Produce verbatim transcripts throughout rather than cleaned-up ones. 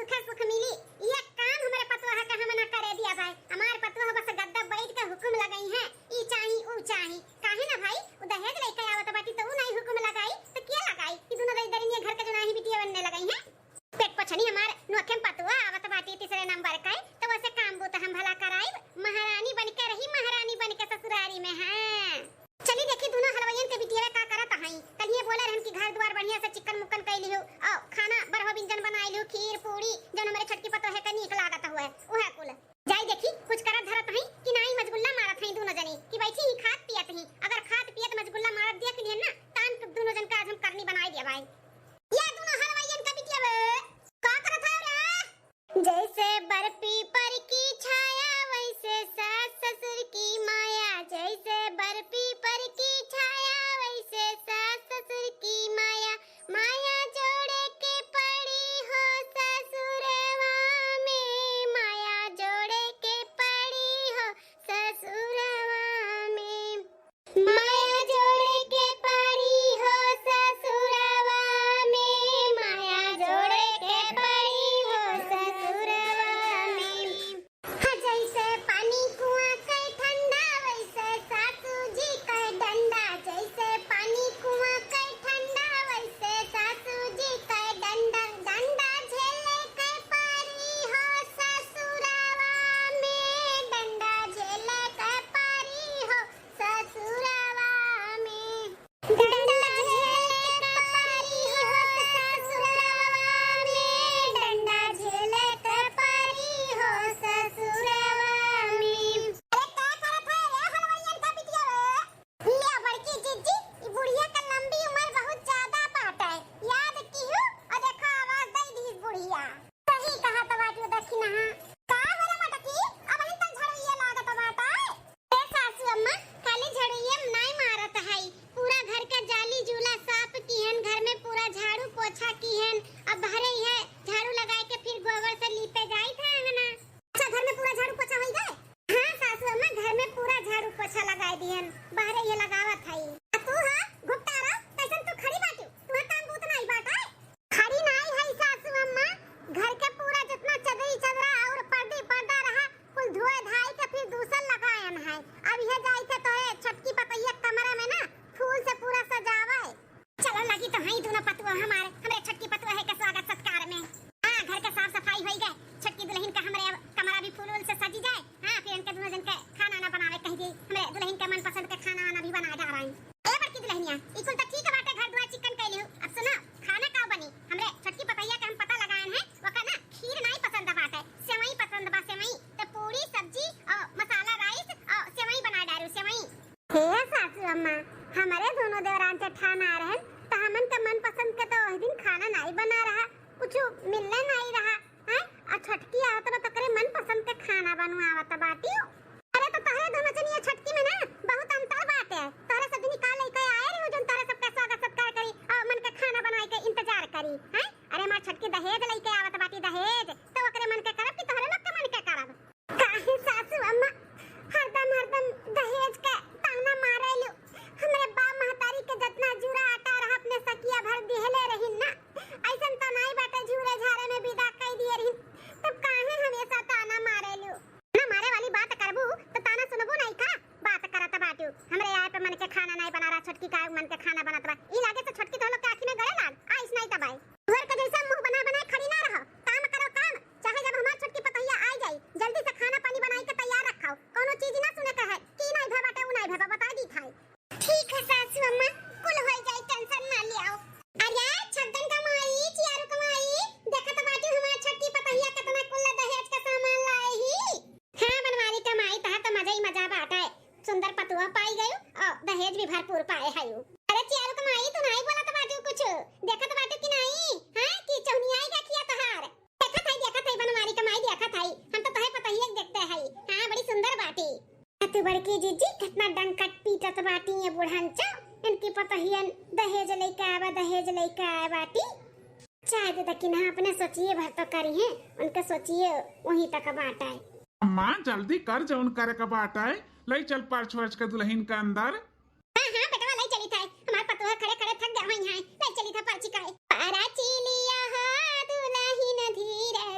सुख सुख मिली। ये काम हमरे पतोह के हम ना करे दिया भाई। हमार पतोह बस गद्दा बैठ के हुकुम लगइहैं, ई चाही, ऊ चाही। काहे ना भाई, उ दहेज लइके आवत बाटी त उ नाहीं हुकुम लगाई त के लगाई? ई दुनो दरिनिया घर के जो नाहीं बिटिया बनने लगइहैं। पेट पोछनी हमार नोखे में पतोह आवत बाटी तीसरे नंबर के, त वैसे काम बूत हम भला कराइब। महारानी बन के रही, महारानी बन के ससुरारी में, हाँ। चली देखी दुनो हलवाइयन के बिटिया का करत हई। कलिए बोले रहन कि घर द्वार बढ़िया से चिक्कन मुक्कन कइ लिहु, अउ खाना बरहो व्यंजन बनाइ लिहु, खीर पूड़ी, जौन हमरे छोटकी पतोहे के नीक लागत हुए, उहे कुल। जाई देखी कुछ करत धरत हई कि नाई मजगुल्ला मारत हई दुनो जनी, कि बैठी ही खात पियत ही। अगर खात पियत मजगुल्ला मारत देख लिहन ना, तान दुनो जन का आज हम करनी बनाइ दिया भाई। ये दुनो हलवाइयन के बिटिया बे, का करत है रे? जैसे बरपी पर की छाया, वैसे सास ससुर की माया। जैसे बरपी पर की छाया, वैसे सास ससुर की माया। माया जोड़े के पड़ी हो ससुरवा में, माया जोड़े के पड़ी हो ससुरवा में। माया जोड़े के पड़ी हो ससुरवा में, माया जोड़े के पड़ी हो ससुरवा में। हाँ, जैसे पानी कुआं के ठंडा, वैसे सासू जी के डंडा। जैसे पानी कुआं के ठंडा, वैसे सासू जी के डंडा। डंडा झेले के पड़ी हो ससुरवा में, डंडा झेले के पड़ी हो ससुरवा में। डंडा झेले के पड़ी हो ससुरवा में, डंडा झेले के पड़ी हो ससुरवा में। अरे का करत है रे हलवाइयन का बिटिया रे? ले बड़की जिज्जी, ई बुढ़िया के लंबी उम्र बहुत ज्यादा बाटे। याद किहू और देखो आवाज दे दी बुढ़िया। सही कहत बाटू दखिनहा। का हो रे मटकी, अबहिन तक झड़ुइया लागत बाटे? ए सासू अम्मा, खाली झड़ुइया नाई मारत हई, पूरा घर के जाली जूला साफ किहन, घर में पूरा झाड़ू पोछा किहन। अब बहरे इहे झाड़ू लगाए के फिर गोबर से लीपे जाइत है अंगना। अच्छा, घर में पूरा झाड़ू पोछा होई गए? हाँ सासू अम्मा, घर में पूरा झाड़ू पोछा लगाए दिहन, बहरे इहे लगावत हई। आ तू हा घुपटारा, कैसन तू खड़ी बाटू? तू काम बूत नाई बाटे? खड़ी नाई है सासू अम्मा, घर के पूरा जितना चदरी चदरा और पर्दी पर्दा रहा, कुल धोए धाई के फिर दूसर लगायन है। अब यह जाई थे तोरे छोटकी पतैया कमरा में ना फूल से पूरा सजावे। चलो लगी तो हई दुनो पतुआ हमारे, हमरे छोटकी पतुआ है के स्वागत सत्कार में। हाँ, घर के साफ सफाई होई गए, छोटकी दुल्हन का हमरे अब कमरा भी फूल उल से सजी जाए। हाँ, फिर इनके दुनो जन के खाना ना बनावे कह दी, हमरे दुल्हन के मनपसंद के खाना वाना भी बना डाल रही। ए बड़की दुल्हनिया, ई कुल त ठीक बाटे, घर दुआर चिक्कन कैली हूँ। अब सुनो, खाना का बनी? हमरे छोटकी पतैया के हम पता लगायन है, वका ना खीर नाई पसंद बाटे, सेवई पसंद बा, सेवई। त पूरी, सब्जी और मसाला राइस और सेवई बना डारू, सेवई। हे सासू अम्मा, हमरे दोनों देवरान जेठान आ रहन, त हमन के मनपसंद के तो वही दिन खाना नाई बना रहा, कुछ मिलने नाई रहा, हैं? आ छोटकी आवत बा, तकरे मनपसंद के खाना बनवावत बाटी। अरे, तो तोहरे दोनों जनिया छोटकी में ना बहुत अंतर बाटे। तोहरे सब जनी का लइके आए रही, जौन तोहरे सबके स्वागत सत्कार करी और मन के खाना बनाए के इंतजार करी, हैं? अरे, हमार छोटकी दहेज लइके आवत बाटी, दहेज, तो ओकरे मन के करब कि तोहरे लोग के मन के करब? काहे सासू अम्मा हरदम, हरदम दहेज के ताना मारेलू? हमरे बाप महतारी के जितना जूरा आटा रहा, अपने सकिया भर दिहले रही ना। ऐसन त नाई बाटे, झूरे झारे में विदा कई दिए रही, तब काहे हमेशा ताना मारेलू? ना मारे वाली बात करबू त ताना सुनबू नाई का? बात करत बाटू, हमरे आए पे मन के खाना नाई बना रहा, छोटकी का मन के खाना बनत बा। ई लागे से छोटकी तो लोग के आँखी में गड़े लाग, आइस नाई तबाई। घर के जैसे मुंह बनाए बनाए खड़ी ना रहो, काम करो काम। चाहे जब हमार छोटकी पतोहिया आई जाई, जल्दी से खाना पानी बनाई के तैयार रखाओ। कोनो चीज ना सुने के है, कि नाई भे बाटे, उ नाई भे बा, बताई दी थाई। ठीक है सासू अम्मा, कुल होई जाई, टेंशन ना लियाओ। अरे छगन का माई, चियारू का माई, देखत बाटू हमार छोटकी पतोहिया कितना कुल दहेज का सामान लाई ही। हाँ बनवारी का माई, तहा तो मजा ही मजा बाटे। सुंदर पतुआ पाई गयू और दहेज भी भरपूर पाए हयू। अरे चियारू का माई, तू नाई बोलत बाटू कुछ, देखत बाटू कि नाई? हाँ, कि चौनियाई गखिया तहार। देखत हई, देखत हई बनवारी का माई, देखत हई। हम तो तोहे पतोहिया के देखते हई। हाँ, बड़ी सुंदर बाटी। आ तू बड़की जीजी कितना डंकट पीटत बाटी ये बुढ़न चा। इनकी पतोहियन दहेज लेके आवा, दहेज लेके आए बाटी। चाहे दे दकिन, हाँ, अपने सोचिए भर तो करी हैं, उनके सोचिए वहीं तक बाटा है। अम्मा, जल्दी कर, जौन करे के बाटा है, ले चल पर्च वर्च के दुल्हन के अंदर। हाँ, हाँ, बेटवा, ले चली था, हमार पतोह खड़े खड़े थक गए हैं, ले चली था पर्ची का है। पारा चीलिया हा दुल्हन धीरे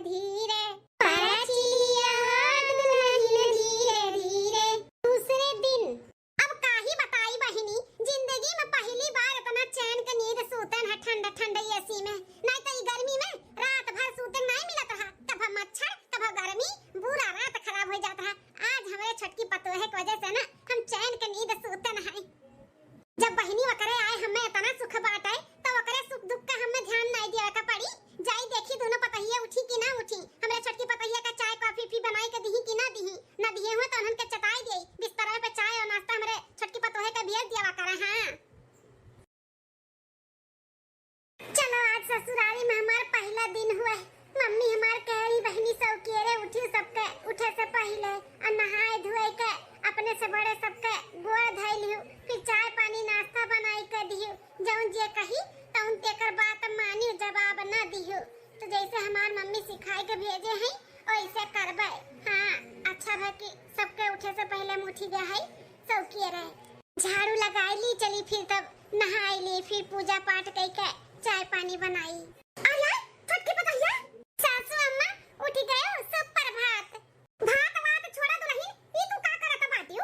दुख बाटे, त ओकरे सुख दुख का हमें ध्यान नाई देवे का पड़ी। जाई देखी दोनों पतोहिया उठी कि ना उठी, हमरे छोटकी पतोहिया का चाय कॉफी फी बनाई के दिही कि ना दिही, ना दिहे हुए त उन्हन के चटाई देई। बिस्तरा पे चाय और नाश्ता हमरे छोटकी पतोहे के भेज दिया करे। हाँ, चलो, आज ससुरारी में हमार पहला दिन हुए। मम्मी हमार कह रही, "बहिनी, सौकियरे उठी, सबके उठे से पहले और नहाए धोए के अपने से बड़े सबके गोड़ धोए लिहू, फिर चाय पानी नाश्ता बनाई के दिहू, जौन जे कही तौन तेकर बात मानी, जवाब ना दिहू।" तो जैसे हमार मम्मी सिखाए के भेजे हैं, वैसे करबे। हाँ, अच्छा है कि सबके उठे से पहले हम उठी गए हैं, सौकियरे। झाड़ू लगाई ली, चली फिर तब नहाई ली, फिर पूजा पाठ कई के चाय पानी बनाई। अरे छोटकी पतोहिया, सासू अम्मा उठी गयो, सुप्रभात। भात वात छोड़ा दुलहिन, ई तू का करत बाटियो?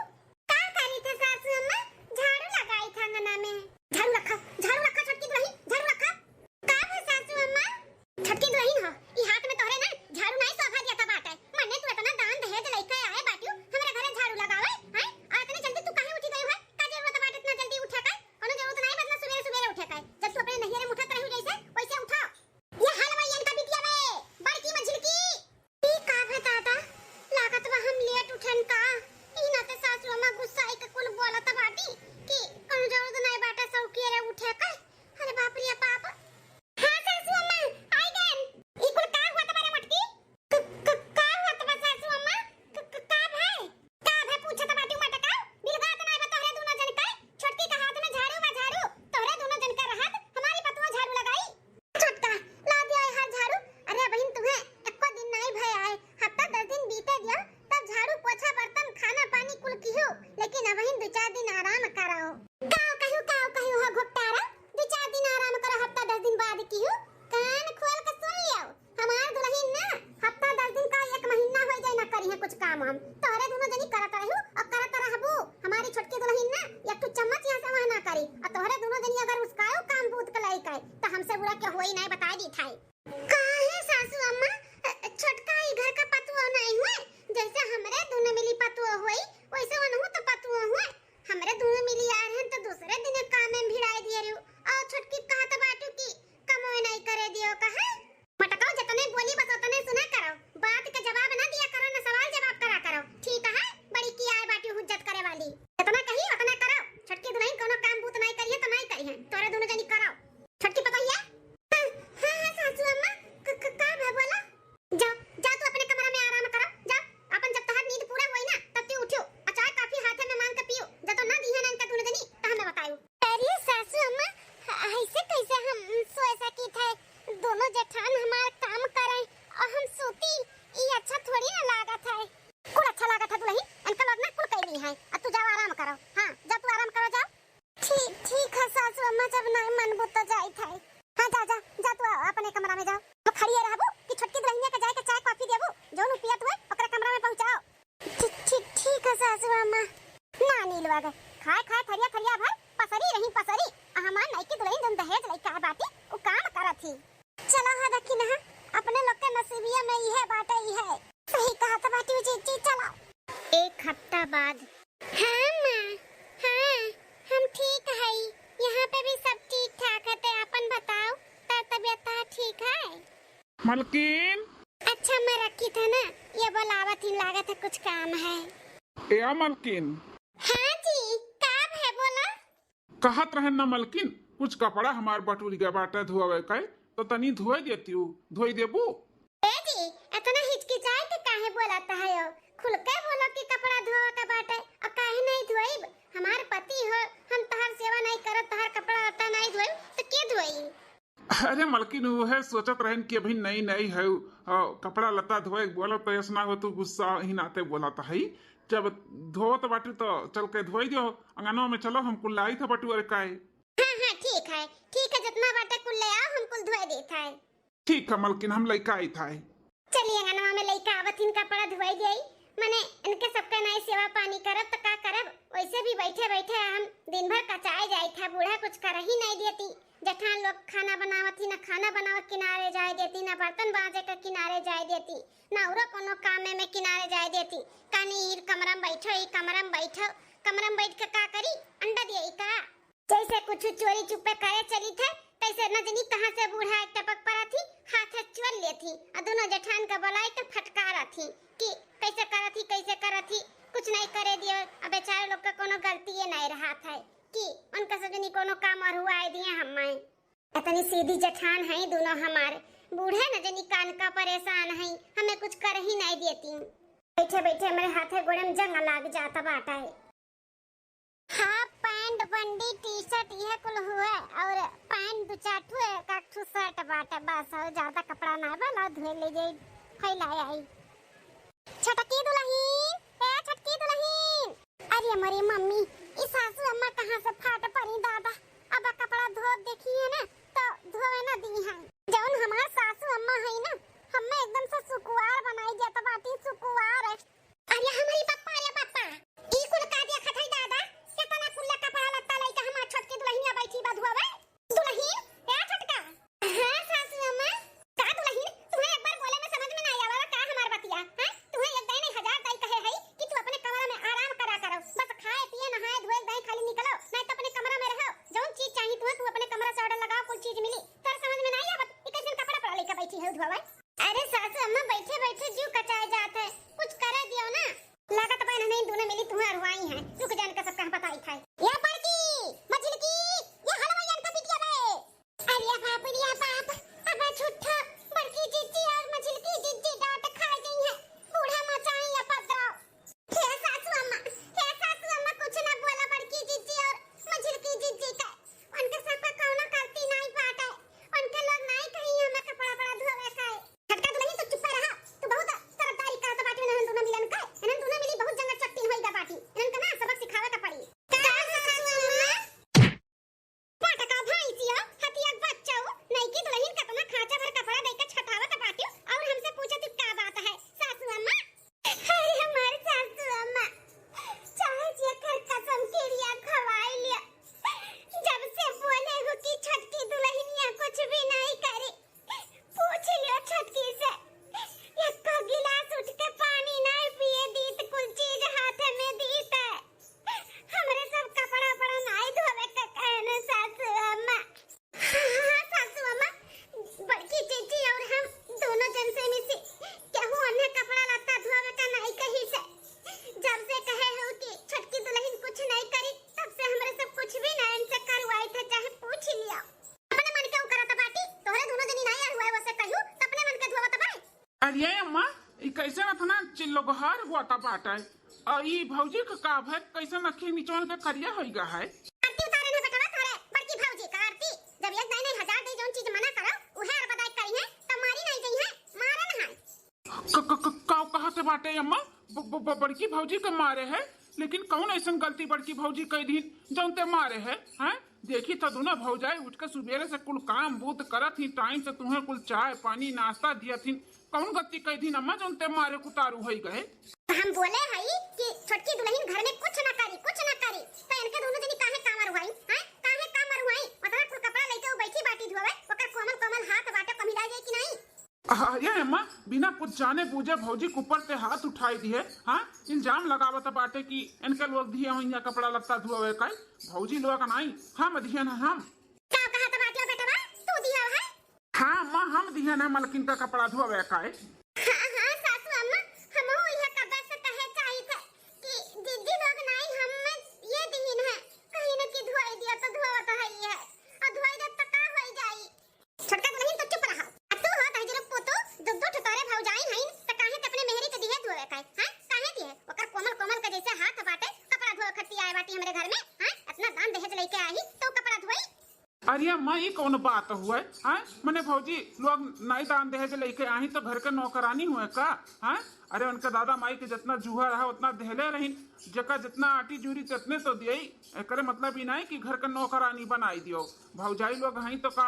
का करी थे सासू अम्मा, झाड़ू लगाई था अंगना में। झाड़ू रखा, झाड़ू रखा छोटकी दुलहिन, झाड़ू रखा। का भे सासू अम्मा? छोटकी दुलहिन हो, ई हाथ में तोहरे ना झाड़ू नाई शोभा देता बाटे। मने तू इतना दान दहेज लइके आए बाटियो, हमरे घरे झाड़ू लगावे, हैं? और इतने जल्दी तू काहे उठी गई है? का जरूरत बाटे इतना जल्दी उठे का? कोनो जरूरत नाई, मतलब सुबेरे सुबेरे उठे का। जब तू अपने नैहरे में उठत रही जैसे, वैसे उठो। ये हलवाइयन का बिटिया बे, बड़की मझिलकी। ई का भे दादा, लागत बा हम लेट उठन का? ई नाते सासू अम्मा गुस्सा आइके कुल बोलत बाटी कि कौनो जरूरत नाई बाटे सौकियरे उठे का। अरे बाप रे बाप। हाँ सासू अम्मा, आई गन। ई कुल का हुआ तुम्हारे मटकी? क-, क-, का हुआ तुम्हारे सासू अम्मा? क-, क-, का भाई? का भाई पूछत बाटी मटका? बिलगात नाई बा तोहरे दोनों जन का? छोटकी का हाथ में झाड़ू बा झाड़ू। तोहरे दोनों जन का रहत हमारी पतुआ झाड़ू लगाई। छोटका, ला दिया है हाथ झाड़ू। अरे बहिन, तुम्हें एको दिन नाई भय आए, हफ्ता दस दिन बीते दियो, तब झाड़ू पोछा बर्तन खाना पानी कुल किहो, लेकिन अबहिन दो चार दिन आराम कराओ। काव कहू, काव कहू हो घुपटारा, दो चार दिन आराम करो, हफ्ता दस दिन बाद किहो। कान खोल के सुन लियो, हमार दुलहिन ना हफ्ता दस दिन का एक महीना हो जाए ना करी है कुछ काम हम। तोहरे दोनों जनी करत रहू और करत रहबू। हमारी छोटकी दुलहिन ना एक ठो चम्मच यहाँ से वहाँ ना करी, और तोहरे दोनों जनी अगर उसकायो काम बूत के लई के, तो हमसे बुरा के होई नाई, बताई दी थाई। काहे सासू अम्मा, अ, छोटका ई घर का पतुआ नाई हुए, जैसे हमरे दोनों मिली पतुआ हुई, वैसे उनहु तो पतुआ हुए। हमरे दोनों मिली आ रहन तो दूसरे दिन काम में भिड़ाई दिए रहू, और छोटकी कहत बाटू कि कमोए नाई करे दियो कहे। मटकाओ, जतने बोली बस उतने सुना करो, बात के जवाब ना दिया करो, ना सवाल जवाब करा करो, ठीक है? बड़ी की आए बाटी हुज्जत करे वाली, जितना कही उतना करो। छोटकी दुलहिन कोनो काम बूत नाई करिए तो नाई करिए, तोरे दोनों जनी करो। छोटकी पतोहिया? हाँ, हाँ, हाँ, सासू अम्मा, क-, क-, का भा बोला? जा, जा तू अपने कमरा में आराम करो, जा। अपन जब तोहार नींद पूरा होई ना, तब तू उठियो, और चाय कॉफी हाथे में मांग के पियो। जब तो ना दीहे ना इनका दोनों जनी, तो हमें बतायो। अरे सासू अम्मा, ऐसे कैसे हम सोए सकी थे? दोनों जेठान हमार काम करे और हम सोती, ई अच्छा थोड़ी ना लागत है। कुल अच्छा लागत है दुलही, इनका लड़ना कुल कैली है। अब तू जाओ आराम करो, हाँ, जा तू आराम करो, जाओ। ठीक, ठीक है सासू अम्मा, जब नाई मनबू तो जाइत है। हाँ, जा, जा, जा तू अपने कमरा में जा। तो खड़िए रहबू कि छोटकी दुलहिनिया के जाए के चाय कॉफी देबू, जौन उ पियत हुए ओकरे कमरा में पहुँचाओ। ठीक, ठीक, ठीक है सासू अम्मा। ना नीलवा गए, खाए, खाए थरिया, थरिया भर पसरी रही पसरी। आ हमार नईकी दुलहिन जौन दहेज लइके आए बाटी, उ काम करत ही। चलो हा देखी ना, अपने लोग के नसीबिया में इहे बाटे, इहे। सही कहत बाटी जीजी, चलो। एक हफ्ता बाद। हाँ माँ, हाँ, हम ठीक हई। यहाँ पे भी सब ठीक ठाक है, ते अपन बताओ, तार तबियत तार ठीक है? मलकिन। अच्छा, मैं रखी था ना, ये बोलावत ही, लागत है कुछ काम है। ए आ मलकिन। हाँ जी, का है बोला? कहत रहन ना मलकिन, कुछ कपड़ा हमार बटुर गया बाटे धोवे के, तो तनी धोए देतियो, धोई देबू? ए जी, इतना हिचकिचाए के काहे बोलत हयो? खुल के बोलो कि कपड़ा धोवे के बाटे, और काहे नहीं धोइब? हमार पति हो, हम तहार सेवा नहीं करब, तहार कपड़ा लत्ता नहीं धोइब, तो के धोई? अरे मलकिन, उहे सोचत रहन कि अभी नई नई है, अ, कपड़ा लत्ता धोए के बोलत तो ऐसा ना हो, तू गुस्सा ही नाते बोलत है। जब धोत बाटू तो चल के धोई दियो, अंगनवा में चलो, हम कुल लाई था बटुअर काए। हाँ, हाँ, ठीक है, ठीक है, जितना बाटे कुल ले आओ, हम कुल धोए देत है। ठीक है मलकिन, हम लइका आइत है। चलिए, अंगनवा में लइका आवत हिन, कपड़ा धोई दियाई। मने इनके सबका नाई सेवा पानी करब त का करब? वैसे भी बैठे बैठे हम दिन भर कचाए जाइत है, बूढ़ा कुछ कर ही नहीं देती। जेठान लोग खाना बनावत ही, ना खाना बनावे किनारे जाए देती, ना बर्तन बाजे के किनारे जाए देती, ना औरो कोनो कामे में किनारे जाए देती। कहनी, "ई कमरा में बैठो, ई कमरा में बैठो।" कमरा में बैठ के का करी? अंडा दिए का? जैसे कुछ चोरी चुप्पे करे चली थे, तैसे न जनी कहाँ से बूढ़ा एक टपक पड़ा थी, हाथ से चोर ले थी, और दोनों जेठान का बोलाई तो फटकारा थी कि कैसे करत ही, कैसे करत ही, कुछ नहीं करे दियो। अब बेचारे लोग का कोनो गलती ये नहीं रहा था कि उनका सब जनी कोनो काम और हुआ दिए हम। इतनी सीधी जेठान है दोनों हमारे। बूढ़े न जनी कान का परेशान है, हमें कुछ कर ही नहीं देती। बैठे बैठे हमारे हाथे गोड़े में जंग लाग जाता बाटा है। हाफ पैंट बंडी टी शर्ट यह कुल हुए और पैंट दो चार ठो एक आध ठो शर्ट बाटे बस, और ज्यादा कपड़ा ना बा, ला धोए ले जाई, फैलाए आई। छोटकी दुलहिन, ए छोटकी दुलहिन। अरे मोरी मम्मी, ई सासू अम्मा कहाँ से फाट पड़ी दादा। अब कपड़ा धोत देखी है ना, तो धोवे ना दी हैं। जौन हमार सासू अम्मा है ना, हमें एकदम से सुकुवार बनाई देत बाटी, सुकुवार। अरे हमारी पप्पा, अरे पप्पा, ई कुल का देखत है दादा? केतना कुल्ला कपड़ा लत्ता लइके हमार छोटकी दुलहिनिया बैठी बा धोवे। दुलहिन, ए छोटका। हाँ सासू अम्मा। का दुलहिन, तुम्हें एक बार बोले में समझ में ना आवा का हमार बतिया? हाँ, तुम्हें एक दाई नहीं हजार दाई कहे है कि तू अपने कमरा में आराम करा करो, बस खाए पिए नहाए धोए दाई खाली निकलो, नहीं तो अपने कमरा में रहो। जौन चीज चाहिए तुम्हें, तू अपने कमरा से ऑर्डर लगाओ, कुल चीज मिली। तोर समझ में नहीं आवत, ई कैसन कपड़ा पड़ा लेके बैठी है धोवे? अरे सासू अम्मा, बैठे बैठे जीव कचाए जात है, कुछ करे दियो ना। लागत बा इन्हें दोनों मिली तुम्हें अरुआई हैं। रुक जा, इनका सबका हम बताई था। ये बड़की, मझिलकी, ये हलवाइयन का बिटिया बे। अरे बाप रे बाप, अब झूठा बड़की जिज्जी और मझिलकी जिज्जी डांट खा गई है। बूढ़ा मचाई उपद्रव। हे सासू अम्मा, हे सासू अम्मा, कुछ ना बोला बड़की जिज्जी और मझिलकी जिज्जी का। उनके सबका कौनो गलती नहीं बाटे। उनके लोग नहीं कहीं हमें कपड़ा बड़ा धोवे का है। छोटका दुलहिन, तू चुप्पे रहा। तू बहुत तरफदारी करत बाटी इन्हन दोनों मिलन के। इन्हन दोनों मिली बहुत जंगल चट्टी होई गा बाटी। इन्हन के ना सबक सिखावे के पड़ी। का सासू अम्मा? पाटका भैंसिया, हतिया बच्चऊ, नईकी दुलहिन कतना खांचा भर कपड़ा दे के छटावत बाटी और हमसे पूछत का बात है, सासू अम्मा? अरे हमार सासू अम्मा, चाहे जेकर कसम किरिया खवाई लिया, जब से बोले हो कि छोटकी दुलहिनिया कुछ भी नहीं करी, पूछ लियो छोटकी से, एको गिलास उठ के पानी नहीं पिए दीत, कुल चीज हाथ में दीत। हमरे सब कपड़ा उपड़ा नाई धोवे के कहे न सासू अम्मा। हाँ, हाँ, सासू अम्मा, बड़की जीजी और हम दोनों जन से मिसी केहू अन्य कपड़ा लत्ता धोवे का नाई कही से। जब से कहे हो कि छोटकी दुलहिन कुछ नहीं करी, तब से हमरे सब कुछ भी ना इनसे करवाई थे, चाहे पूछ लिया। अपने मन के उ करत बाटी, तोहरे दोनों जनी नाई हुआ है, वैसे कहू, तो अपने मन के धोवत बाई। अरे अम्मा, ई कैसे अतना चिल्लोगहार हुआ था बाटे? और ई भौजी का का भय, कैसे अखी निचोड़ के करिया होई गा है? आरती उतारे ना बेटवा, तोरे बड़की भौजी का आरती। जब एक दाई नहीं हजार दाई जौन चीज मना करो, उहे अरबदाई करी है, तो मारी नहीं गई है, मारे ना है। क-, क-, क-, का कहत बाटे अम्मा? ब-, ब-, ब-, बड़की भौजी के मारे है, लेकिन कौन ऐसन गलती बड़की भौजी कई दिन जौन ते मारे है, हैं? देखी तो दोनों भौजाई उठ के सुबेरे से कुल काम बूत करत ही, टाइम से तुम्हें कुल चाय पानी नाश्ता दियत ही, कौन गलती कई दिन अम्मा जौन ते मारे कुतारू होई गए? तो हम बोले हई कि छोटकी दुलहिन घर में कुछ ना करी, कुछ ना करी, तो इनके दोनों जनी काहे काम अरुआई, हैं? काहे काम अरुआई? उतना कुल कपड़ा लेके वो बैठी बाटी धोवे, ओकर कोमल कोमल हाथ बाटे, कमिला जाए कि नहीं? हाँ, ये अम्मा, बिना कुछ जाने बूझे भौजी के ऊपर ते हाथ उठाई दिहे, हाँ? इल्जाम लगावत बाटे कि इनके लोग दिहे होइया कपड़ा लत्ता धोवे का। भौजी लोग नाई, हम दिहे ना हम। का कहत बाटियो बेटवा, तू दिया है? हाँ अम्मा, हम दिहे ना मलकिन का कपड़ा धोवे का। हाँ, हाँ, सासू अम्मा, हमहू इहे कब्बे से कहे चाहित है कि दीदी लोग नाई, हम ये दिहिन है, कहीं न कि धोई दिया तो धोवत है ये, और धोई दे तो का होई जाई? छोटका दुलहिन तो चुप रहा। आ तू हो दहिजरो पोतो, जो दो ठो तोरे भौजाई हईन, त काहे ते अपने मेहरी के दिहे धोवे काहे? हैं? काहे दिहे? ओकर कोमल कोमल के जैसे हाथ बाटे, कपड़ा धोवे खत्ती आए बाटी हमरे घर में, हैं? इतना दान दहेज लेके आई, तो कपड़ा धोई? अरे अम्मा, ई कौन बात हुए, हैं? मने भौजी लोग नाई दान दहेज लेके आई, तो घर के नौकरानी हुए का, हैं? अरे उनके दादा माई के जितना जूहा रहा, उतना देहले रहीन, जेका जितना आटी जूरी, तितने तो दियई। एकरे मतलब ई नाई कि घर के नौकरानी बनाई दियो। भौजाई लोग हईं तो का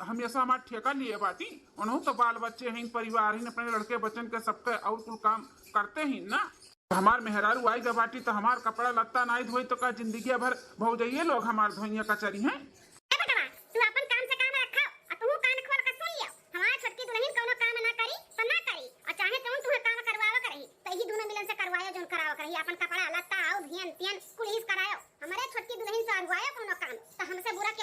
हमेशा हमार ठेका लिए बाटी? उनहू तो बाल बच्चे हईं, परिवार हईं, अपने लड़के बच्चन के सबके और कुल काम करते ही ना। हमार मेहरारू आई गा बाटी तो हमार कपड़ा लत्ता नाई धोई तो का जिंदगी भर भौजाइये लोग हमार धोइया कचरी हैं? ए बेटवा, तू अपन काम से काम रखा, आ तू कान खोल के सुन लियो। हमार छोटकी दुलहिन कौनो काम ना करी तो ना करी, और चाहे जौन तुम्हें काम करवावे के रही तो यही दोनों मिलन से करवायो, जौन करावे के रही, अपन कपड़ा लत्ता और भियन तियन कुल ईस करायो। हमारे छोटकी दुलहिन से अरुआयो कौनो काम।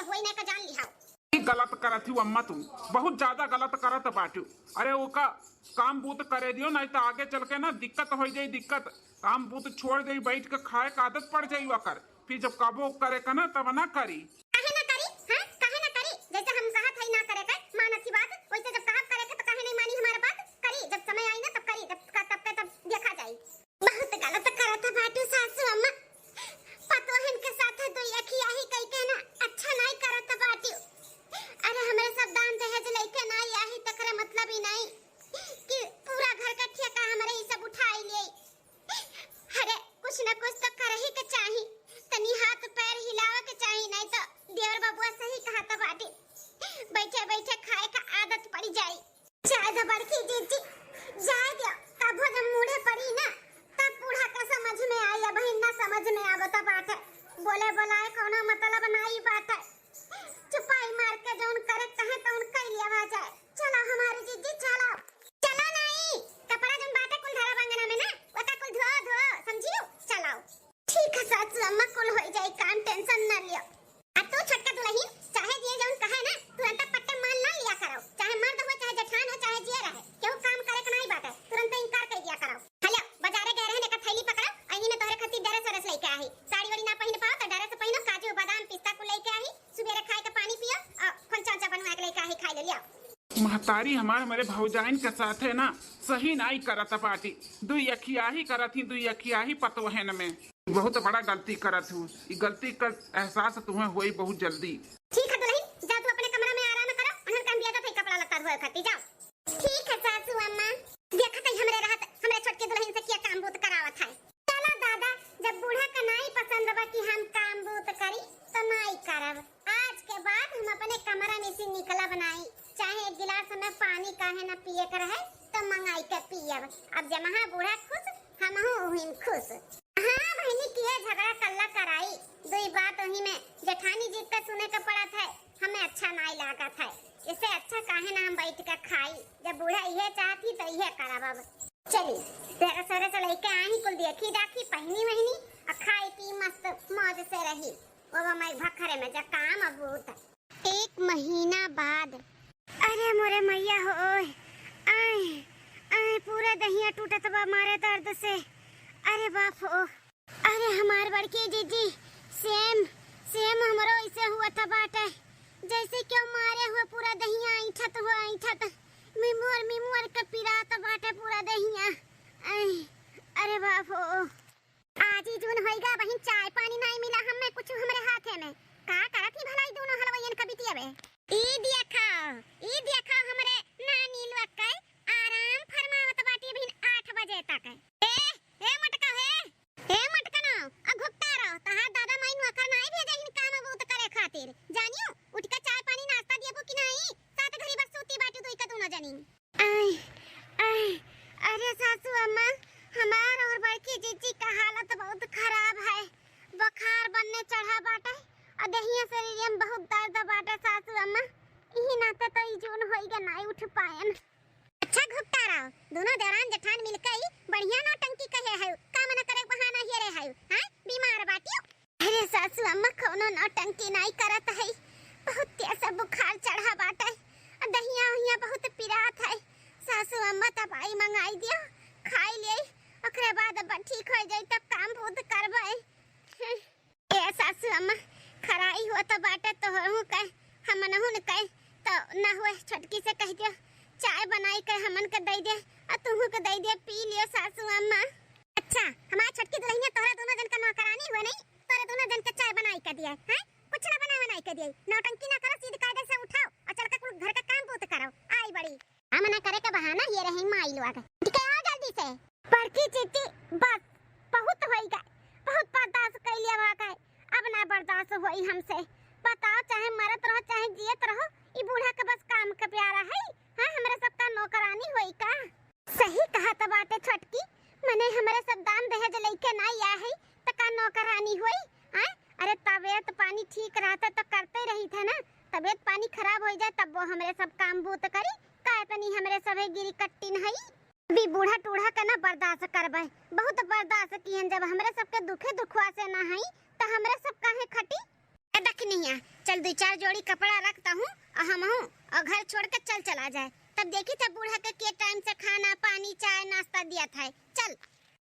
वही ना का जान लिहाओ। ई गलत करत हू अम्मा, तू बहुत ज्यादा गलत करत बाटू। अरे ओका काम बूत करे दियो, नहीं तो आगे चल के ना दिक्कत हो जाई, दिक्कत। काम बूत छोड़ दे, बैठ के खाए का आदत पड़ जाई ओकर। फिर जब कबो करे का ना, तब ना करी। काहे ना करी? हाँ, काहे ना करी? जैसे हम कहत हई ना करे के, मानत ही बात, वैसे जब कहब करे के तो काहे नहीं मानी हमार बात? करी, जब समय आई ना तब करी, जब का तब के तब देखा जाई। बहुत गलत करत बाटू सासू अम्मा, पतोहन के साथ दुई अखियाही कई के ना अच्छा नहीं करत बाटू। अरे हमरे सब दान दहेज लइके ना आई, तकरे मतलब ही नहीं कि पूरा घर का ठेका हमरे ही सब उठाई ले। अरे कुछ न कुछ तो करही के चाही, तनी हाथ पैर हिलावे के चाही, नहीं तो देवर बबुआ सही कहत बाटे, बैठे बैठे खाए का आदत पड़ी जाई। जाए दो बड़की जीजी, जाए दो, कबो जब मूड़े पड़ी ना, तब बूढ़ा का समझ में आई, अबहिन ना समझ में आवत बाटे। बोले बोलाए कौनो मतलब नाई बाटे। चुपाई मार के जौन करे चाहे तौन कई लिया जाए। चलो हमारी जीजी, चलो। चलो नाई, कपड़ा जौन बाटे कुल धरा बंगना में ना, ओका कुल धो, धो, समझियो? चलो। ठीक है सासू अम्मा, कुल होई जाई काम, tension ना लियो। आ तू छोटका दुलहिन, चाहे जे जौन कहे ना, तुरंत पट्टे मान ना लिया करो। चाहे मर्द हो, चाहे जेठान हो, चाहे जियर रहे, केहू काम करे के नाई बाटे, तुरंत इनकार कर दिया करो। हेलो, बाजारे गए रहे, एका थैली पकड़ो, अही में तोहरे खातिर dress व्रेस लेके आही। साड़ी वाड़ी ना पहिन पाओ तो dress पहिनो, काजू, बादाम, पिस्ता कुल लेके आही। सुबेरे खाए के पानी पियो और खोंचा ओंचा बनवा के लेके आही, खाए ले लियो। महतारी हमार हमरे भौजाइन के साथे ना सही नाई करत बाटी। दुई अखियाही करत ही, दुई अखियाही पतोहन में। बहुत बड़ा गलती करत हूँ। ई गलती का एहसास तुम्हें होई बहुत जल्दी। ठीक है दुलहिन, जा तू अपने कमरा में आराम करो, उन्हन के हम भेजत हई कपड़ा लत्ता धोए खातिर, जाओ। ठीक है सासू अम्मा, देखत हई हमरे रहत, हमरे छोटकी दुलहिन से क्या काम बूत करावत है। चला दादा, जब बूढ़ा का नाई पसंद बा कि हम काम बूत करी, तो नाई करब। आज के बाद हम अपने कमरा में से निकलब नाई, चाहे एक गिलास हमें पानी काहे ना पिए के रहे, तो मंगाई के पियब। अब जमहा बूढ़ा खुश, हमहू उहिन खुश। हाँ बहिनी, किहे झगड़ा कल्ला कराई, दुई बात वही में जेठानी जी के सुने के पड़त है, हमें अच्छा नाई लागत है। इससे अच्छा काहे ना हम बैठ के खाई, जब बूढ़ा इहे चाहती तो इहे करब। अब चली, तेरे सरे से लेके आई कुल देखी दाखी, पहिनी वहिनी, आ खाई पी मस्त मौज से रही। वो मैं भखरे में जा काम अब होता। एक महीना बाद। अरे मोरे मैया हो, आए, आए, पूरा दहिया टूटत बा मारे दर्द से। अरे बाप हो, अरे हमार बड़की जीजी, same, same हमरो ऐसे हुआ था बाटे, जैसे क्यों मारे हुए पूरा दहिया ऐंठत हुआ, ऐंठत, मिमुअर, मिमुअर के पिरात बाटे पूरा दहिया। आए, अरे बाप हो। आज ही जून होइगा, बहिन, चाय पानी नाई मिला हमें कुछ हमरे हाथे में। का करत ही भला ई दोनों हलवैयन का बिटिया बे? ई देखा, ई देखा हमरे नानी लोग के आराम फरमावत बाटी बहिन आठ बजे तक। ए, ए मटका हे, ए मटकनो, आ घुपटा रहो, तहार दादा माई नौकर नाई भेजे हिन काम बूत करे खातिर। जानियो, उठ के चाय पानी नाश्ता दियबू कि नाई? सात घड़ी बस सूती बाटी दुई का दोनों जनी। आय, आय, अरे सासू अम्मा, हमार और बड़की जीजी का हालत बहुत खराब है। बुखार बनने चढ़ा बाटे, और दहिया शरीर में बहुत दर्द बाटे सासू अम्मा। इही नाते तो ई जून होइगा नाई उठ पायन। अच्छा घुपटा रहो, दोनों देवरान जेठान मिलके ही बढ़िया नौटंकी कहे है, काम न करे बहाना हियरे है, हैं? बीमार बाटियो। अरे सासू अम्मा, कौनो नौटंकी नाई करत है, बहुत तेज से बुखार चढ़ा बाटे, दहिया उहिया बहुत पिरात है। सासू अम्मा, दवाई मंगाई दियो, खाई ले, ओकरे बाद अब ठीक हो जाई, तब काम बूत करबे। ए सासू अम्मा, खराई होत बाटे तोहू के, हमनहू के, तो ना हुए छोटकी से कह दियो, चाय बनाई के हमन के दे दे, और तुहू के दे दे, पी लियो सासू अम्मा। अच्छा, हमार छोटकी दुलहिनिया तोहरा दोनों जन का नौकरानी हुए नहीं, तोहरे दोनों जन के चाय बनाई के दिए, हैं? कुछ ना बनाए बनाई के दिए, नौटंकी ना करो, सीध कायदे से उठाओ और चल के कुल घर का काम बूत करो। आई बड़ी। काम ना करे के बहाना ये रहे माई लोग। ठीक है, आओ जल्दी से। बड़की जीजी, बस, बहुत होई गए, बहुत बर्दाश्त कर लिया हुआ गए, अब ना बर्दाश्त होई हमसे। बताओ, चाहे मरत रहो, चाहे जियत रहो, ई बूढ़ा के बस काम के प्यारा है, हाँ, हमरे सबका नौकरानी होई का? सही कहत बाटे छोटकी, मने हमरे सब दान दहेज लइके ना आया है, त का नौकरानी होई? आय, अरे तबियत पानी ठीक रहता तो करते रही थे ना, तबियत पानी खराब हो जाए तब वो हमरे सब काम बूत करी, का इतनी हमरे सभे गिरी कट्टिन हई? अभी बूढ़ा टूढ़ा के ना बर्दाश्त करबे, बहुत बर्दाश्त किहन, जब हमरे सबके दुखे दुखवा से ना हई त हमरे सब काहे खटी? दखिनिया, चल दुइ चार जोड़ी कपड़ा रखत हूँ और हमहूँ और घर छोड़ के चल चला जाए। तब देखित है बूढ़ा के के टाइम से खाना, पानी, चाय, नाश्ता दियत है। चल।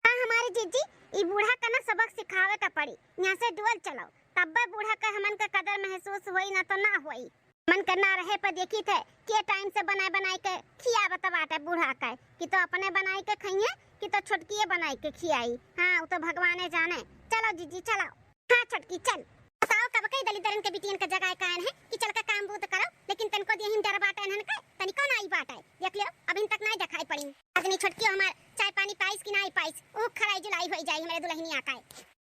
हाँ, हमारी जीजी, ई बूढ़ा का ना सबक सिखावे का पड़ी। यहाँ से डुअल चलाओ, तब्बे बूढ़ा का हमन का कदर महसूस होई, ना तो ना होई। हमन का ना रहे पर देखित है के टाइम से बनाए बनाए के खियावत बाटे बूढ़ा का, कि तो अपने बनाए के खइहे, कि तो छोटकिए बनाए के खियाई। हाँ, उ तो भगवाने जाने। चलो जीजी, चलो। हाँ छोटकी, चल। बताओ, कब कई दलिद्दरन के बिटियन के जगाए कायन है कि चल के काम बूत करो, लेकिन तनको दियहिन डर बाटे इन्हन के, तनिको नाई बाटे। देख लियो, अभिन तक नाई देखाई पड़ी। अदनी छोटकी हमार चाय पानी पाइस कि नाई पाइस, ऊ खराई जुलाई होई जाई हमरे दुलहिनिया का।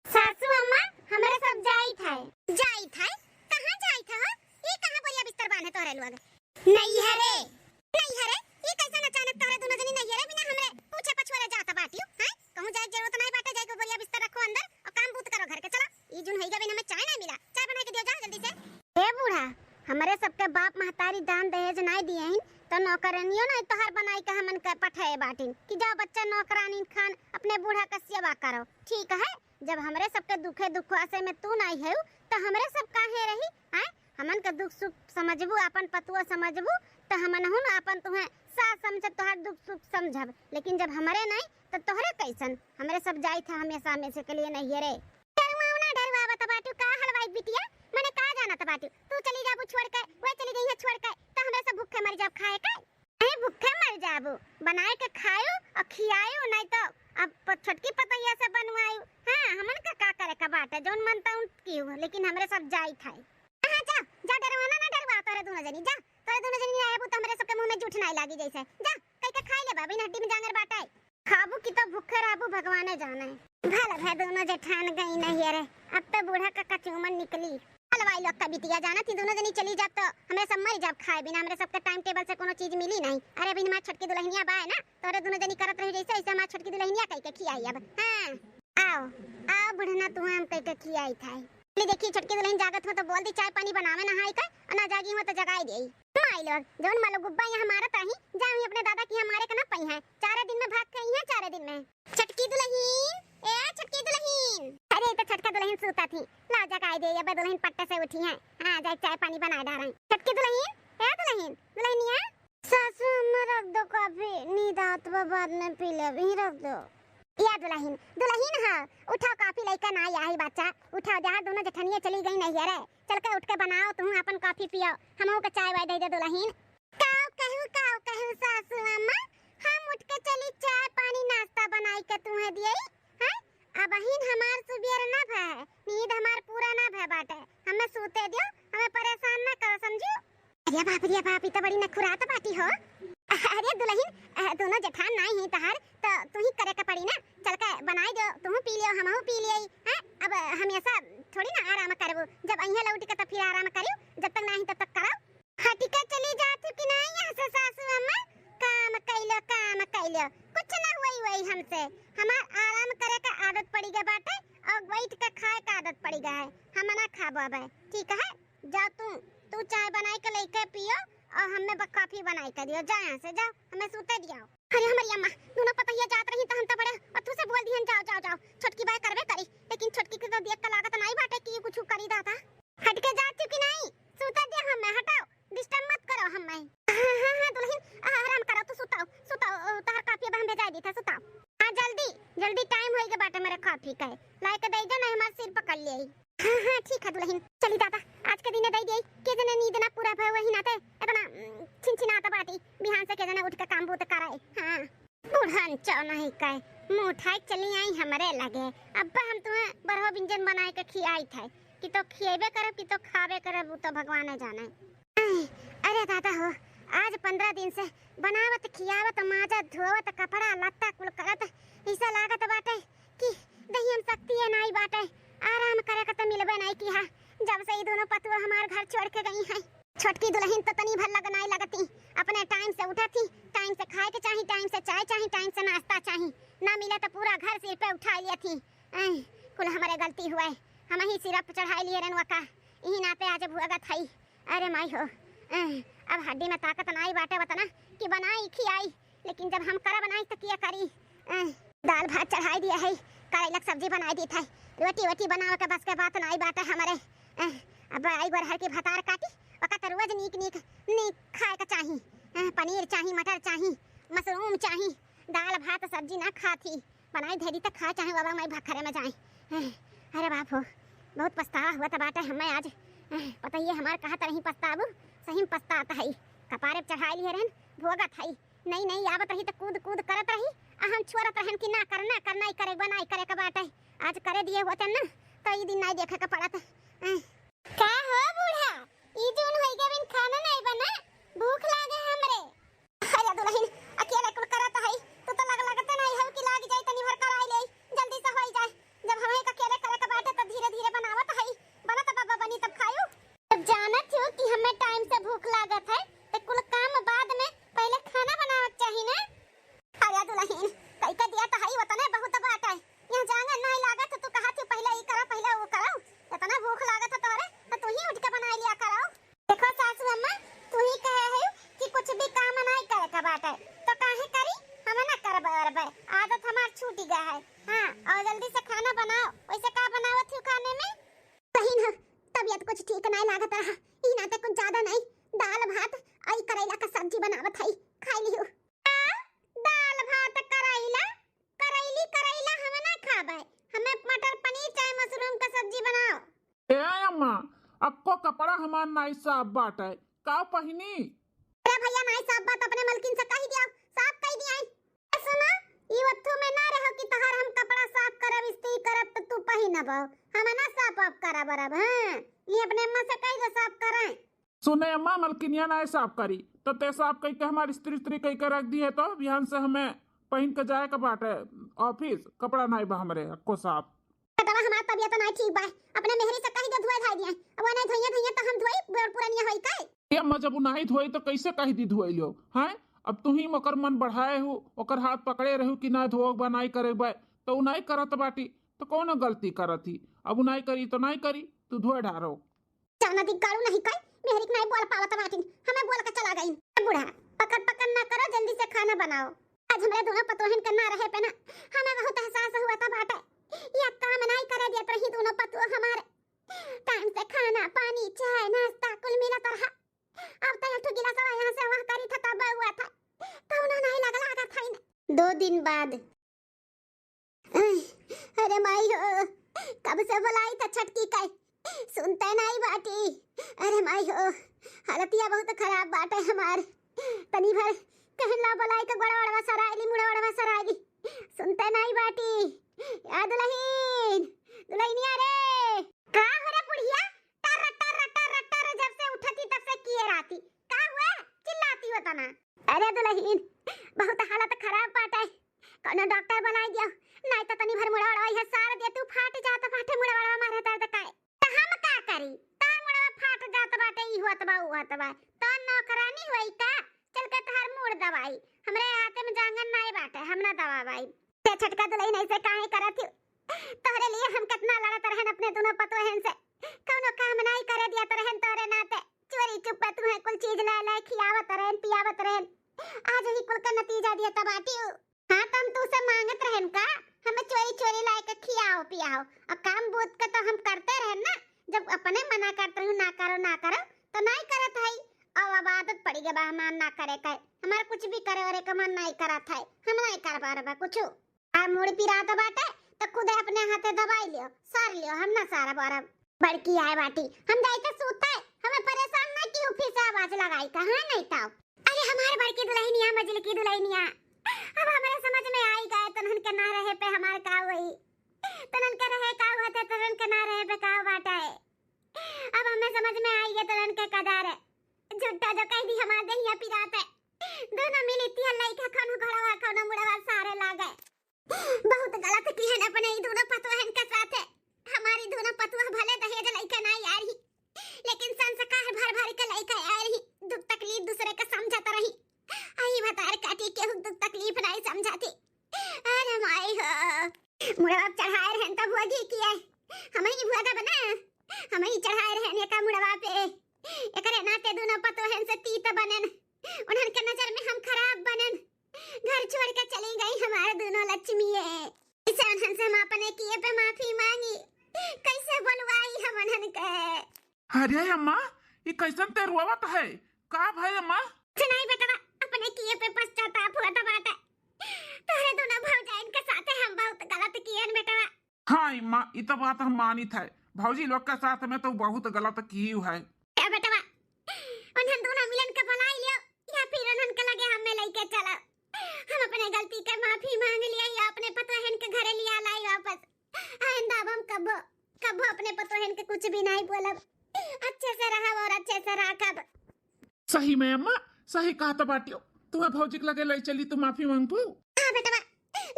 सासू अम्मा, हमरे सब जाइत है। जाइत है? कहाँ जाइत है हो? ई कहाँ बोरिया बिस्तर बांधे तोहरे लोग? नैहरे। नैहरे? ई कैसन अचानक तोहरे दुनो जनी नैहरे बिना हमरे पूछे पछुआरे जात बाटियो, हैं? कहूँ जाए के जरूरत नाई बाटे, जाए के बोरिया बिस्तर रखो अंदर और काम बूत करो घर के। चला, ई जुन होइगा बिना हमें चाय नाई मिला, चाय बनाए के दियो, जा जल्दी से। ए बूढ़ा, हमरे सबके बाप महतारी दान दहेज नाई दिए हिन, तो नौकरानियो नाई तोहार बनाई के हमन के पठाए बाटिन कि जाओ बच्चा नौकरानी खान अपने बूढ़ा के सेवा करो, ठीक है? जब हमरे सबके दुखे दुखवासे में तू नाई हेउ, त हमरे सब काहे रही, हैं? हमन के दुख सुख समझबू, आपन पतुआ समझबू, त हमनहु न आपन तुहें सास समझब, तोहार दुख सुख समझब। लेकिन जब हमरे नाई, त तोहरे कैसन? हमरे सब जाइत है हमेशा हमेशा के लिए नैहरे। डरुआवना डरुआवत बाटू का हलवाई बिटिया, मने का जानत बाटू? तू चली जाबू छोड़ के, वे चली गई है छोड़ के, त हमरे सब भूखे मर जाब खाए के। अरे भूखे मर जाबू, बनाए के खायू और खियायू, नाई तो अब प-, छोटकी पतोहिया से बनवायू। हाँ, हमन का का करे का बाटे, जौन मन तौन कीहू, लेकिन हमरे सब जाइत है। हाँ, जा, जा, डरवाना ना डरवा तोरे दुनो जनी, जा, तोरे दुनो जनी ना आबू तो हमरे सबके मुंह में जूठ नाई लागी जैसे, जा, कई के खाई लेबा, बिन हड्डी में जांगर बाटे। खाबू कि तो भूखे रहबू, भगवाने जाने। भल भे दुनो जेठान गई नैहरे, अब तो बूढ़ा का कचूमन निकली। हलवाई लोग का बिटिया, जानत ही दुनो जनी चली जाब तो हमरे सब मर जाब खाए बिना, हमरे सबके टाइम टेबल से कोनो चीज मिली नहीं। अरे अभी हमार छोटकी दुलहिनिया बा है ना, तोरे दुनो जनी करत रही जैसे, ऐसे हमार छोटकी दुलहिनिया कई के खियाई अब। हाँ, आओ, आओ बुढ़ना, तू हम कई के खियाई था। ले देखी छोटकी दुलहिन जागत हो तो बोल दी चाय पानी बनावे नहाई का, और ना जागी हो तो जगाई दे। माई लोग, जौन मालो गुब्बा यहाँ मारत रही, जा वहीं अपने दादा की यहाँ मारे का ना पई है। चारे दिन में भाग के आई है, चारे दिन में। छोटकी दुलहिन, ए छोटकी दुलहिन। अरे, ई तो छोटका दुलहिन सूता थी। लाओ जगाई दे, अब दुलहिन पट्टे से उठी है। हाँ, जाए चाय पानी बनाए डारें। छोटकी दुलहिन, ए दुलहिन, दुलहिनिया। सासू अम्मा रख दो कॉफी, नींद आवत बा, बाद में पी लेब, यहीं रख दो। या दुलहिन, दुलहिन ह, उठाओ कॉफी लइके ना आई बच्चा, उठाओ, जहाँ दुनो जेठनिया चली गई नैहरे, चल के उठ के बनाओ, तू अपन कॉफी पियो, हमहू के चाय वाय दे दे दुलहिन। काव कहू, काव कहू सासू अम्मा, हम उठ के चली चाय पानी नाश्ता बनाई के तुहे दियई, हैं? अबहिन हमार सुबेर ना भय है, नींद हमार पूरा ना भय बाटे, हमें सूते दियो, हमें परेशान ना करो, समझू? अरे बाप रे बाप, ई तो बड़ी नखुरात बाटी हो। अरे दुलहिन, अ, दुनो जेठान नाई ही तहार, तो तू ही करे के पड़ी ना, चल के बनाई दो, तू पी लियो, हमहू पी लियई, हैं? अब हमेशा थोड़ी ना आराम करबू, जब अइहे लौट के तो फिर आराम करियो, जब तक नाही तब तक करो। हटिके चली जात हो कि नाही यहाँ से सासू अम्मा? काम कैलो, काम कैलो, कुछ ना हुई वही हमसे। हमार आराम करे का आदत पड़ी गए बाटे और बैठ के खाए का आदत पड़ी गए है। हम ना खाबो अब, ठीक है? जाओ तू, तू चाय बनाई के लेके पियो और हमें ब-, कॉफी बनाई के दियो। जाओ यहाँ से, जाओ, हमें सूते दियो। अरे हमारी अम्मा, दोनों पतोहिया जात रही तो हम तो बड़े अथू से बोल दिहन, जाओ, जाओ, जाओ, छोटकी बाय करबे करी, लेकिन छोटकी के तो देख के लागत नाही बाटे कि कुछ करी दादा। हट के जात हो कि नाही? सूते दे हमें, हटाओ, disturb मत करो हमें। हाँ, हाँ, हाँ, दुलहिन, आ, आराम करो, तू सुताओ, सुताओ, ओ, तोहर कॉफी अब हम भेजाई दी था, सुताओ। हाँ, जल्दी, जल्दी time होई के बाटे मेरे कॉफी का, लाए के दे दो, नहीं हमारे सिर पकड़ लिए। हाँ, हाँ, ठीक है दुलहिन। चली दादा, आज के दिने दे दिए, के जने नींद ना पूरा भय वही नाते, इतना, उम, छिनछिनात बाटी, बिहान से के जने उठ के काम बूत कराए। हाँ। बुढ़न चौनही कहे, मुँह उठाए चली आई हमरे लगे। अब्बा हम तुम्हें बरहो बिंजन बनाए के खियाई थे, कि तो खिएबे करब, कि तो खाबे करब, उ तो भगवाने जाने। आय, अरे दादा हो, आज पन्द्रह दिन से बनावत, खियावत, माजत, धोवत, कपड़ा लत्ता कुल करत, ऐसा लागत बाटे कि दहिया में शक्ति है नाई बाटे, आराम करे के तो मिलबे नाई किहा। जब से ई दोनों पतुआ हमार घर छोड़ के गई हैं, छोटकी दुलहिन तो तनी भर लग नाई लगती, अपने time से उठत ही, time से खाए के चाही, time से चाय चाही, time से नाश्ता चाही, ना मिले तो पूरा घर सिर पे उठा लिया थी। ऐं, कुल हमरे गलती हुए, हम ही सिर पे चढ़ाई लिए रहन वका, इही नाते आज भुगत हई। अरे माई हो, ऐं, अब हड्डी में ताकत नाई बाटे वतना कि बनाई खियाई, लेकिन जब हम करब नाई त किया करी? ऐं, दाल भात चढ़ाई दिया है, करैला के सब्जी बनाई दी था, रोटी वोटी बनावे के बस के बात नाई बाटे हमरे। ऐं, अब आई गोरहर के भतार काटी, ओका त रोज नीक नीक नीक खाए का चाही। हाँ, पनीर चाही, मटर चाही, मशरूम चाही, दाल भात सब्जी ना खात ही। बनाई धे दी त खाए, चाहे बाबा माई भखरे में जाए। हाँ, अरे बाप हो, बहुत पछतावा हुआ त बाटे हमें आज। हाँ, पता ही है हमार कहा तरही पछताबू, सही में पछतात है। कपारे पे चढ़ाई लिए रहन, भोगत है। नहीं, नहीं, आवत रही त कूद कूद करत रही, आ हम छोड़त रहन कि ना कर, ना कर, नाई करे, बनाई करे के बाटे। आज करे दिए होते ना, त ई दिन नाई देखे के पड़त। हाँ। का हो बूढ़ा, ई जून होई गए बिन खाना नाई बना, भूख लागे हमरे। अरे दुलहिन, अकेले कुल करत हई, तू तो लग लगते नाई हऊ कि लाग जाई, तनी भर कराई लेई, जल्दी से होई जाए। जब हमें अकेले करे के बाटे त धीरे धीरे बनावत हई, बनत बाबा बनी तब खायू। जब जानत हऊ कि हमें टाइम से भूख लागत है, त कुल काम बाद में, पहले खाना बनावत चाही ना। अरे दुलहिन, कई के दिया त हई, ओतने बहुत बाटे। यहाँ जांगर नाई लागत, तू कहत हऊ पहले ई करा, पहले वो करा। इतना भूख लागत है तोहरे, त तू ही उठ के बनाई लिया करा। देखो सासू अम्मा, तू ही कहे है कि कुछ भी काम नाई करे के बाटे, तो काहे करी? हम ना करबे अरबे, आदत हमार छूटी गया है। हाँ, और जल्दी से खाना बनाओ। वैसे का बनावत हऊ खाने में? सही ना, तबीयत कुछ ठीक नाई लागत रहा, ई नाते कुछ ज्यादा नाई, दाल भात आई करैला का सब्जी बनावत हई, खाई लिहू। आ, दाल भात करैला? करैली करैला हम ना खाबे, हमें मटर पनीर चाहे मशरूम का सब्जी बनाओ। ए अम्मा, अक्को कपड़ा हमार नाई साफ बाटे, का पहिनी? अरे भैया, नाई साफ बात अपने मलकिन से कही दिया, साफ कही दिया। ए सुनो, ई वत्थू में ना रहो कि तहार हम कपड़ा साफ करब, इस्त्री करब त तू पहिनब, हम ना साफ वाफ करब अरब। हाँ, ई अपने अम्मा से कही दो साफ करें। सुने अम्मा, मलकिनिया नाई साफ करी, त ते साफ कई के हमार इस्त्री इस्त्री कई के रख दी है, तो बिहान से हमें पहिन के जाए के बाटे ऑफिस, कपड़ा नाई बा हमरे अक्को साफ। बेटवा, हमार तबीयत नाई ठीक बा, अपने मेहरी से कही दे धोए धाई दिए, अब वो नाई धोइए धोइए त हम धोई, बड़ पुरनिया होई का? ए अम्मा, जब उ नाई धोई त कैसे कही दी धोई लियो, हैं? अब तू ही ओकर मन बढ़ाए हो, ओकर हाथ पकड़े रहू कि ना धोए बा, नाई करे बा, त उ नाई करत बाटी, त कौनो गलती करत ही? अब उ नाई करी त नाई करी, तू धोए ढारो। जाना दी गाड़ू नहीं कई, मेहरी के नाई बोल पावत बाटिन, हमें बोल के चला गई। बूढ़ा, पकड़ पकड़ ना करो, जल्दी से खाना बनाओ। आज हमरे दोनों पतोहन के ना रहे पे ना, हमें बहुत एहसास हुआ था बाटे। ये काम नाई करे देत रही दोनों पतोह हमारे। टाइम से खाना, पानी, चाय, नाश्ता कुल मिलत रहा। अब तो एक ठो गिलास यहाँ से वहाँ करी था तब हुआ था। कौनो नाई लग लागत है ना। दो दिन बाद। अरे माई हो, कब से बुलाई त छटकी के, सुनते नाई बाटी। अरे माई हो, हालतिया बहुत खराब बाटे हमार। तनी भर कहन ला बुलाई के गोड़ा वड़वा सराइली, मुड़ा वड़वा सराइली, सुनते नाई बाटी। या दुलहिन, दुलहिनिया रे। का हो रे बुढ़िया, टर टर टर टर जब से उठती तब से किए रहती, का हुआ चिल्लाती हो तना? अरे दुलहिन, बहुत हालत खराब बाटे, कौनो डॉक्टर बनाई दियो, नाई त तनी भर मुड़वा उड़वा इहे सार दे तू, फाट जात बाटे मुड़वा उड़वा मारे दर्द का। त हम का करी? तार मुड़वा फाट जात बाटे, ई होत बा, ऊ होत बा। त नौकरानी होई का? चल के तहार मूड़ दबाई। हमरे हाथे में जांगर नाई बाटे, हम ना दबाबाई। ते छटका दुलहिन ऐसे काहे करत ही? तोहरे लिए हम कितना लड़त रहन अपने दोनों पतोहन से। कौनो काम नाई करे दिया त रहन तोहरे नाते। चोरी चुप्पे तुम्हें कुल चीज लाए लाए खियावत रहन, पियावत रहन। आज ही कुल का नतीजा दिया त बाटी। हाँ, त हम तू से मांगत रहन का? हमें चोरी चोरी लाए के खियाओ पियाओ। और काम बूत के तो हम करते रहन ना। जब अपने मना करत रहू, ना करो, ना करो, तो नाई करत हई। अब, अब आदत पड़ी गई बा हमार ना करे के। हमार कुछ भी करे ओरे के मन नाई करत है। हम नाई कर पारबा कुछ। आ मूड़ पिरात बाटे, त खुदे अपने हाथे दबाई लियो, सार लियो, हम ना सारब अरब। बड़की आए बाटी, हम जाई त सूते, हमें परेशान ना कियो, फिर से आवाज लगाई, कहाँ नहीं ताओ। अरे हमार बड़की दुलहिनिया, मजलकी दुलहिनिया, अब हमरे समझ में आई गए, तनहन के ना रहे पे हमार का होई, तनहन के रहे का होते, तनहन के ना रहे पे का बाटे। अब हमें समझ में आई गए, तनहन के कदार है। झूठा जो कह दी हमार देहिया पिरात है, दोनों मिली तिया लइका, कौनो घोड़वा, कौनो मुड़वा सारे लागे। बहुत गलत किहन अपने ई दोनों पतोहन के साथे। हमारी दोनों पतोह भले दहेज लइके नाई आय रही, लेकिन संस्कार भर भर के लइके आय रही। दुख तकलीफ दूसरे के समझत रही। आई भतार काटी केहू दुख तकलीफ नाई समझती। अरे माई हो। मुड़वा चढ़ाए रहन तब भोगी किए। हम ही भोगब ना। हम ही चढ़ाए रहन एका मुड़वा पे। एकरे नाते दोनों पतोहन से तीत बनन। उन्हन के नजर में हम खराब बनन। घर छोड़ के चली गई हमारे दोनों लक्ष्मी। कैसे उन्हन से हम अपने किए पे माफी मांगी, कैसे बोलवाई हम उन्हन के? अरे अम्मा, ई कैसन ते रोवत है? का भय अम्मा? कुछ नहीं बेटवा, अपने किए पे पश्चाताप होत बाटे। तोहरे दोनों भौजाइन के साथे हम बहुत गलत कियन बेटवा। हाँ अम्मा, ई तो बात हम मानित है, भौजी लोग के साथ में तो बहुत गलत की है। ए बेटवा, उन्हन दोनों मिलन के बुलाई लियो या फिर उन्हन के लगे हमें लेके चलो। हम अपने गलती के माफी मांग लिया या अपने पतोहन के घरे लिया लाई वापस। आइंदा अब हम कबो, कबो अपने पतोहन के कुछ भी नहीं बोलब। अच्छे से रहब और अच्छे से राखब। सही में अम्मा, सही कहत बाटियो। तुम्हें भौजी के लगे ले चली तो माफी मांगबू? हाँ बेटवा,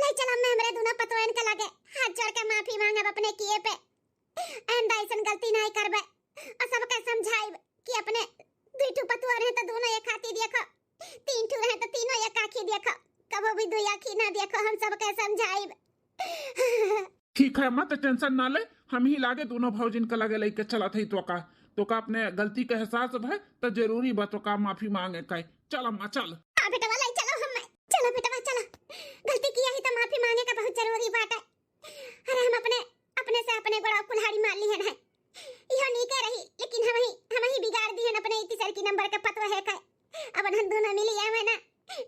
ले चल अम्मा, हमरे दोनों पतोहन के लगे हाथ जोड़ के माफी मांगब अपने किए पे। आइंदा ऐसन गलती नहीं करबे। और सबके समझाइब कि अपने दुई ठो पतोह रहे तो दोनों एक हाथी देखो, तीन ठो रहे तो तीनों एक आँखी देखो, कबो भी दुई आँखी ना देखो। हम सबके समझाइब। ठीक है अम्मा, तो टेंशन ना ले, हम ही लागे दोनों भौजिन के लगे लेके चलत है। तोका, तोका अपने गलती के एहसास भय तो जरूरी बा तोका माफी मांगे का। चल अम्मा चल। हाँ बेटवा, ले चलो हमें। चलो बेटवा चलो, गलती किया ही तो माफी मांगे का बहुत जरूरी बाटे। अरे हम अपने, अपने से अपने गोड़ा कुल्हाड़ी मार लिहन है। इहो नीके रही, लेकिन हम ही, हम ही बिगाड़ दिहन अपने ई तीसर की नंबर के पतोह है का। अब उन्हन दोनों मिली आवे ना,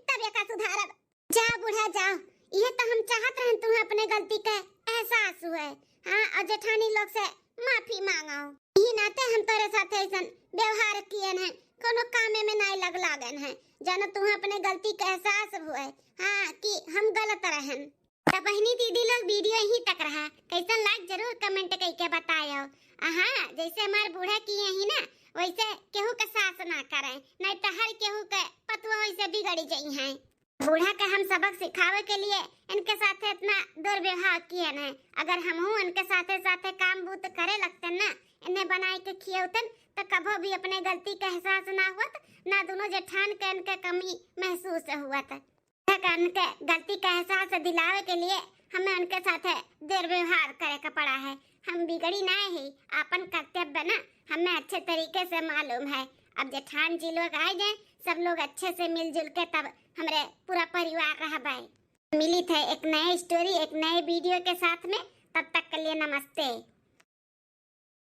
तब एका सुधारब। जा बूढ़ा जा, ये तो हम चाहत रहन तुम्हें अपने गलती के एहसास हुए। हाँ, और जेठानी लोग से माफी मांगो। ई नाते हम तोरे साथ ऐसन व्यवहार कियन है, कोनो कामे में नाई लग लागन है। जानो तुम्हें अपने गलती के एहसास हुए, हाँ, कि हम गलत रहन। तो बहनी दीदी लोग वीडियो यहीं तक रहा, कैसन लाग जरूर कमेंट करके बतायो। आ हाँ, जैसे हमार बूढ़ा किए ही ना, वैसे केहू के सास ना करे, नहीं तो हर केहू के पतुआ वैसे बिगड़ी जाई हैं। बूढ़ा के हम सबक सिखावे के लिए इनके साथे इतना दुर्व्यवहार किए न। अगर हमहू इनके साथे साथे काम बूत करे लगते ना, इन्हें बनाए के खियौतन, तो कभो भी अपने गलती का एहसास ना हुअत, ना दोनों जेठान के इनके कमी महसूस हुअत। तक इनके गलती का एहसास दिलावे के लिए हमें उनके साथे दुर्व्यवहार करे का पड़ा है। हम बिगड़ी ना है, आपन कर्तव्य ना हमें अच्छे तरीके से मालूम है। अब जेठान जी लोग आए जाए, सब लोग अच्छे से मिलजुल के तब हमरे पूरा परिवार रहबे। मिली थे एक नए स्टोरी, एक नए वीडियो के साथ में। तब तक के लिए नमस्ते।